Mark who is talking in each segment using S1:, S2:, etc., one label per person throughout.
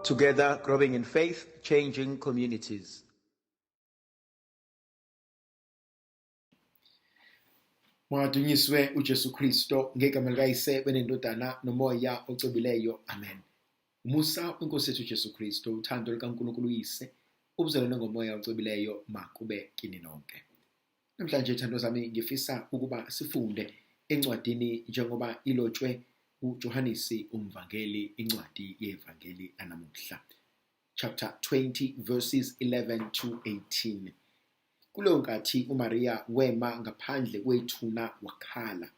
S1: Together, growing in faith, changing communities.
S2: Makadunyiswe uJesu Kristo ngegama likaYise benendodana nomoya ocebileyo. Amen. Umusa wenkosi yethu uJesu Kristo, uthando lukaNkulunkulu uYise, ubuzalwane ngomoya ocebileyo makube kini nonke. Namhlanje thando zami ngifisa ukuba sifunde encwadini njengoba ilotshwe uJohanisi umvangeli, incwadi yevangeli yanamuhla. Chapter 20 verses 11 to 18. Kuleyo nkathi uMariya wema ngaphandle kwethuna wakhala.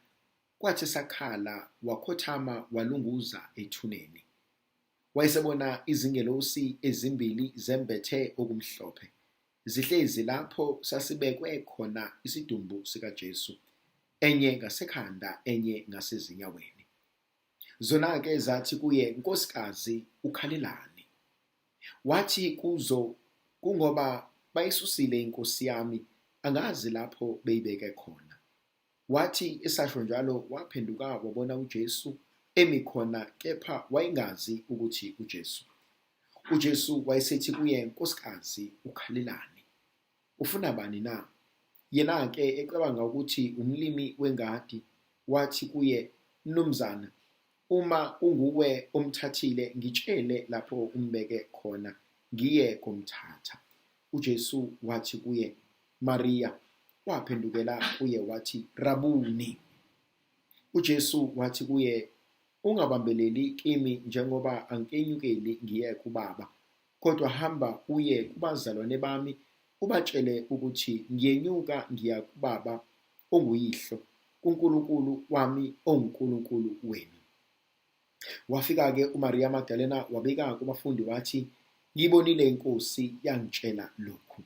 S2: Kwathi esakhala wakhothama walunguza ethuneni. Wayesebona izingelosi ezimbili zembethe okumhlophe, zihlezi lapho sasibekwe khona isidumbu sikaJesu, enye ngasekhanda enye ngasezinyaweni. Zona-ke zathi kuye, Nkosikazi, ukhalelani? Wathi kuzo, Kungoba bayisusile inkosi yami, angazi lapho beyibeke khona. Wathi esasho njalo waphenduka wabona uJesu emi khona, kepha wayengazi ukuthi uJesu. UJesu wayesethi kuye, Nkosikazi, ukhalelani? Ufuna bani na? Yena-ke ecabanga ukuthi umlimi wengadi, wathi kuye, Mnumzana, uma kunguwe omthathile, ngitshele lapho umbeke khona, ngiye komthatha. uJesu wathi kuye, Mariya. Waphendukela kuye wathi, Rabuni. uJesu wathi kuye, Ungabambeleli kimi njengoba angikenyukeli ngiye kuBaba, kodwa hamba uye kubazalwane bami ubatshele ukuthi ngiyenyuka ngiya kuBaba onguyihlo, kuNkulunkulu wami onguNkulunkulu wenu. Wafika-ke uMariya Magdalena wabika kubafundi wathi, ngiyibonile inkosi yangitshela lokhu.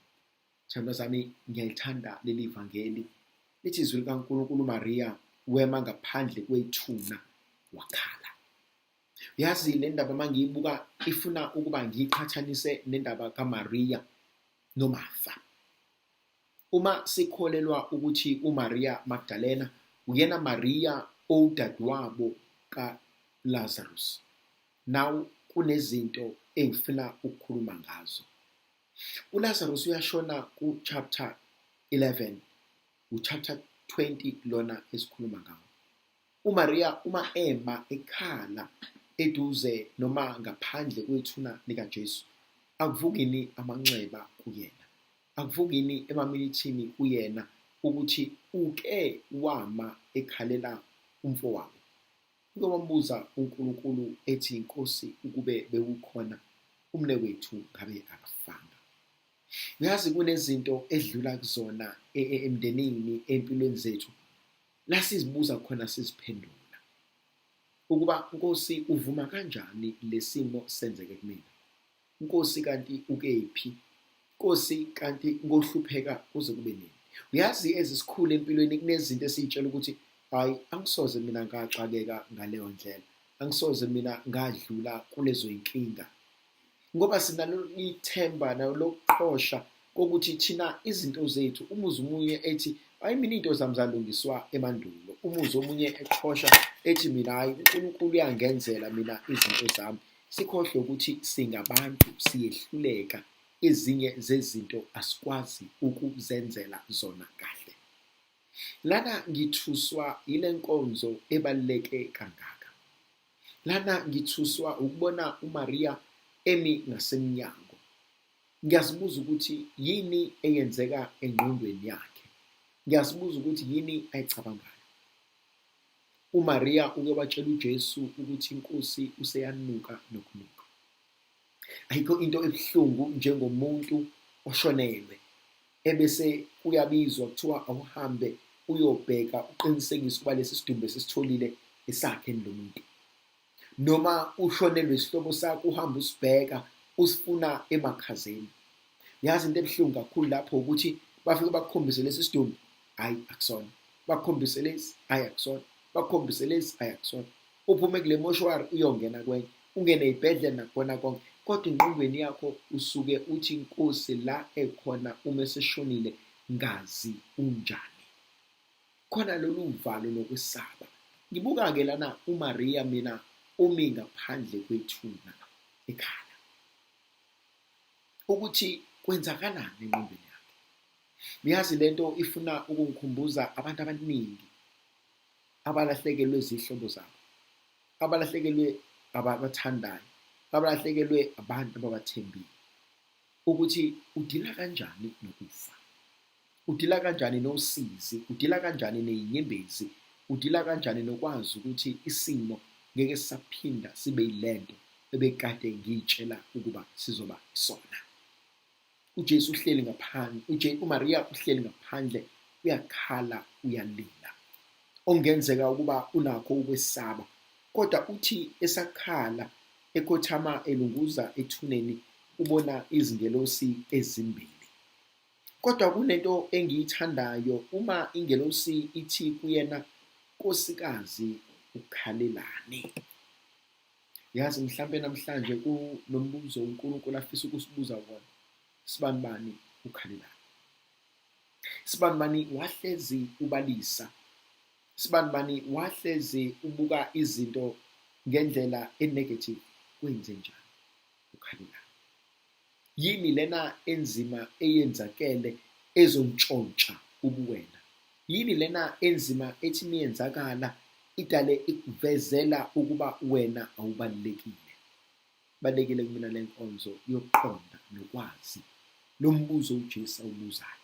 S2: Thandwa zami, ngiyalithanda leli vangeli. Lithi izwi likaNkulunkulu uMariya wema ngaphandle kwethuna wakhala. Yazi le ndaba mangiyibuka ifuna ukuba ngiyiqhathanise nendaba kaMariya noMartha. Uma sikholelwa ukuthi uMariya Magdalena uyena Mariya owudadewabo kaLazarus. Now kunezinto engifuna ukukhuluma ngazo. uLazarus uyashona ku-chapter 11, u-chapter 20 lona esikhuluma ngawo. UMariya uma ema ekhala eduze noma ngaphandle kwethuna likaJesu, akuvukini amanxeba kuyena, akuvukini emaminithini kuyena ukuthi uke wama ekhalela umfowabo. Uke wambuza uNkulunkulu ethi, Nkosi, ukube bewukhona umnewethu ngabe akafanga. Uyazi kunezinto edlula kuzona emndenini, empilweni zethu, la sizibuza khona siziphendula ukuba Nkosi uvuma kanjani lesimo senzeke kumina? Nkosi kanti ukephi? Nkosi kanti ngohlupheka kuze kube nini? Uyazi ezisikhulu empilweni kunezinto esiyitshela ukuthi hayi angisoze mina ngaxakeka ngaleyo ndlela, angisoze mina ngadlula kulezo inkinga. Ngoba sinalo ithemba nalokuqhosha kokuthi thina izinto zethu umuzi omunye ethi hayi mina into zami zalungiswa emandulo, umuzi omunye eqhosha ethi mina hayi uNkulunkulu uyangenzela mina izinto zami. Sikhohlwe ukuthi singabantu siyehluleka, ezinye zezinto asikwazi ukuzenzela zona kahle. Lana ngithuswa yile nkonzo ebaluleke kangaka. Lana ngithuswa ukubona uMariya emi ngasemnyango. Ngiyazibuza ukuthi yini eyenzeka engqondweni yakhe. Ngiyazibuza ukuthi yini ayicabangayo. UMariya uke watshela uJesu ukuthi inkosi useyanuka nokunuka. Ayikho into ebuhlungu njengomuntu oshonelwe ebese kuyabizwa kuthiwa awuhambe uyobheka uqinisekise ukuba lesi sidumbu esisitholile esakhe lo muntu. Noma ushonelwe isihlobo sakho uhambe usibheka usifuna emakhazeni. Yazi into ebuhlungu kakhulu lapho ukuthi bafike bakukhombise lesi sidumbu, hhayi akusona. Bakukhombise lesi, hhayi akusona. Bakukhombise lesi, hhayi akusona. Uphume kule moshwari uyongena kwenye, ungene ey'bhedlela nakhona konke. Kodwa engqondweni yakho usuke uthi inkosi la ekhona uma eseshonile ngazi unjani. Khona lolu valo lokwesaba. Ngibuka-ke lana uMariya mina umi ngaphandle kwethuna ekhala. Ukuthi kwenzakalani engqondweni yakhe. Niyazi lento ifuna ukungikhumbuza abantu abaningi abalahlekelwe zihlobo zabo, abalahlekelwe ababathandayo, abalahlekelwe abantu ababathembile, ukuthi udila kanjani nokufa, udila kanjani nosizi, udila kanjani nezinyembezi, udila kanjani nokwazi ukuthi isimo ngeke sisaphinda sibe yilento ebekade ngiyitshela ukuba sizoba sona. UJesu uhleli ngaphandle, uMariya uhleli ngaphandle, uyakhala, uyalila. Okungenzeka ukuba unakho ukwesaba, kodwa uthi esakhala ekhothama elunguza ethuneni ubona izingelosi ezimbili. Kodwa kunento engiyithandayo uma ingelosi ithi kuyena, Nkosikazi, ukhalelani? Yazi mhlampe namhlanje kunombuzo uNkulunkulu afisa ukusibuza wona. Sibanibani ukhalelani? Sibanibani wahlezi ubalisa? Sibanibani wahlezi ubuka izinto ngendlela e-negative? Kwenze njani? Ukhalelani? Yini lena enzima eyenzakele ezontshontsha ubuwena? Yini lena enzima ethi miyenzakala idale ikuvezela ukuba wena awubalulekile? Balulekile kumina le nkonzo yokuqonda nokwazi lo mbuzo uJesu awubuzayo.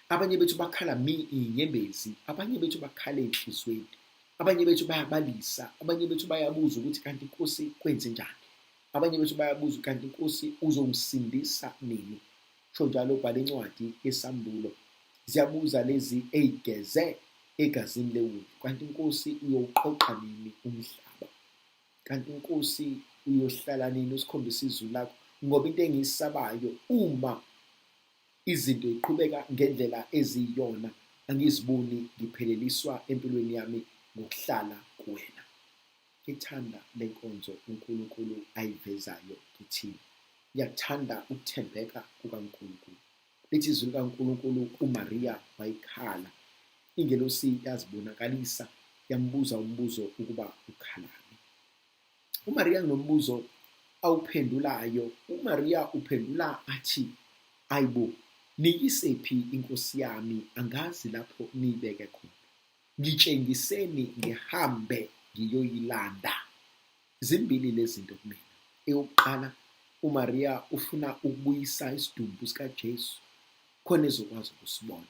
S2: Abanye bethu bakhala mi iy'nyembezi, abanye bethu bakhala ey'nhliziyweni, abanye bethu bayabalisa, abanye bethu bayabuza ukuthi kanti inkosi kwenze njani, abanye bethu bayabuza kanti inkosi uzongisindisa nini. Kusho njalo ubhala incwadi yesambulo, ziyabuza lezi ey'geze egazini lewundlu, kanti inkosi uyowuqoqa nini umhlaba, kanti inkosi uyohlala nini usikhombisa izulu lakho, ngoba into engiyisabayo uma izinto ziqhubeka ngendlela eziyiyona angiziboni ngipheleliswa empilweni yami ngokuhlala kuwena. Ngithanda le nkonzo uNkulunkulu ayivezayo kithina. Ngiyakuthanda ukuthembeka kukaNkulunkulu. Lithi izwi likaNkulunkulu uMariya wayikhala. Ingelosi yazibonakalisa yambuza umbuzo ukuba ukhalani. UMariya kunombuzo awuphendulayo. UMariya uphendula athi, ayibo, niyisephi inkosi yami, angazi lapho niyibeke khona. Ngitshengiseni ngihambe ngiyoyilanda. Zimbili lezi zinto kumina. Eyokuqala, uMariya ufuna ukubuyisa isidumbu sikaJesu khona ezokwazi ukusibona,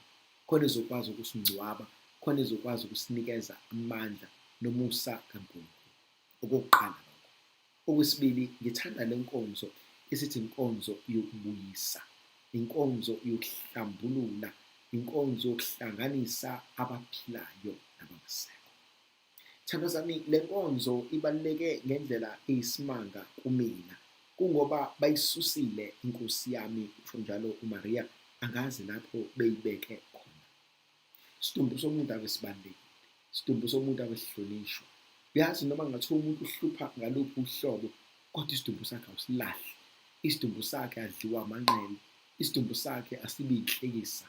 S2: khona ezokwazi ukusingcwaba, khona ezokwazi ukusinikeza amandla nomusa kaNkulunkulu. Okokuqala lokho. Okwesibili, ngithanda le nkonzo esithi inkonzo yokubuyisa, inkonzo yokuhlambulula, inkonzo yokuhlanganisa abaphilayo nabangasekho. Thandwa zami, le nkonzo ibaluleke ngendlela eyisimanga kumina, kungoba bayisusile inkosi yami, usho njalo uMariya, angazi lapho beyibeke khona. Isidumbu somuntu ake sibalulekile, isidumbu somuntu ake sihlonishwe. Uyazi noma ngathiwa umuntu uhlupha ngaluphi uhlobo, kodwa isidumbu sakhe awusilahli, isidumbu sakhe adliwa amanqele, isidumbu sakhe asibi inhlekisa,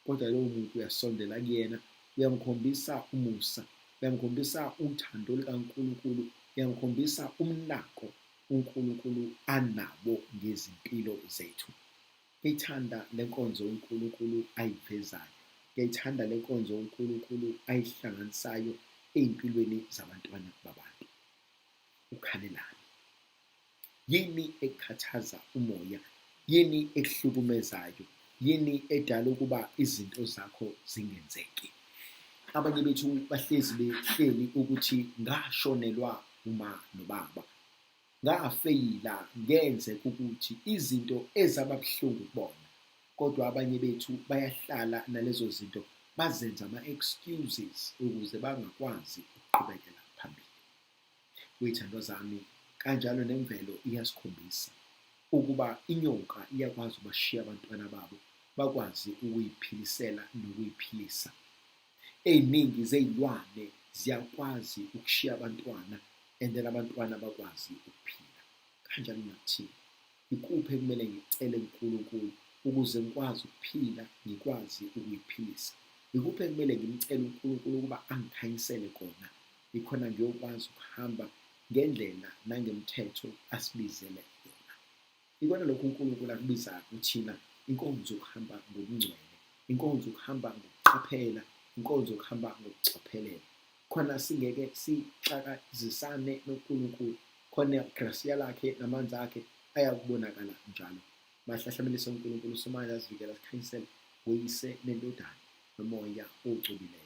S2: kodwa lowo muntu uyasondela kuyena, uyamkhombisa umusa, uyamkhombisa uthando lukaNkulunkulu, uyamkhombisa umnako uNkulunkulu anabo ngezimpilo zethu. Ngiyayithanda le nkonzo uNkulunkulu ayivezayo. Ngiyayithanda le nkonzo uNkulunkulu ayihlanganisayo ey'mpilweni zabantwana babantu. Ukhalelani? Yini ekukhathaza umoya? Yini ekuhlukumezayo? Yini edala ukuba izinto zakho zingenzeki? Abanye bethu bahlezi behleli ukuthi ngashonelwa uma nobaba, ngafeyila, ngenze ukuthi izinto ezaba buhlungu kubona, kodwa abanye bethu bayahlala nalezo zinto bazenza ama-excuses ukuze bangakwazi ukuqhubekela phambili. Wey'thandwa zami, kanjalo nemvelo iyasikhombisa ukuba inyoka iyakwazi ukubashiya abantwana babo bakwazi ukuyiphilisela nokuyiphilisa. Ey'ningi zey'lwane ziyakwazi ukushiya abantwana and then abantwana bakwazi ukuphila. Kanjalo nakuthina, ikuphi ekumele ngikucele kuNkulunkulu ukuze ngikwazi ukuphila, ngikwazi ukuyiphilisa? Ikuphi ekumele ngimcele uNkulunkulu ukuba angikhanyisele kona, ikhona ngiyokwazi ukuhamba ngendlela nangemthetho asibizele yona? Ikona lokhu uNkulunkulu akubizayo kuthina, inkonzo yokuhamba ngobungcwele, inkonzo yokuhamba ngokuqaphela, inkonzo yokuhamba ngokucophelela, khona singeke sixakazisane noNkulunkulu, khona igrasiya lakhe namanzi akhe ayakubonakala njalo. Mahlahlamelise uNkulunkulu uSomandla asivikele asikhanyisele ngoYise neNdodana noMoya oCwebileyo.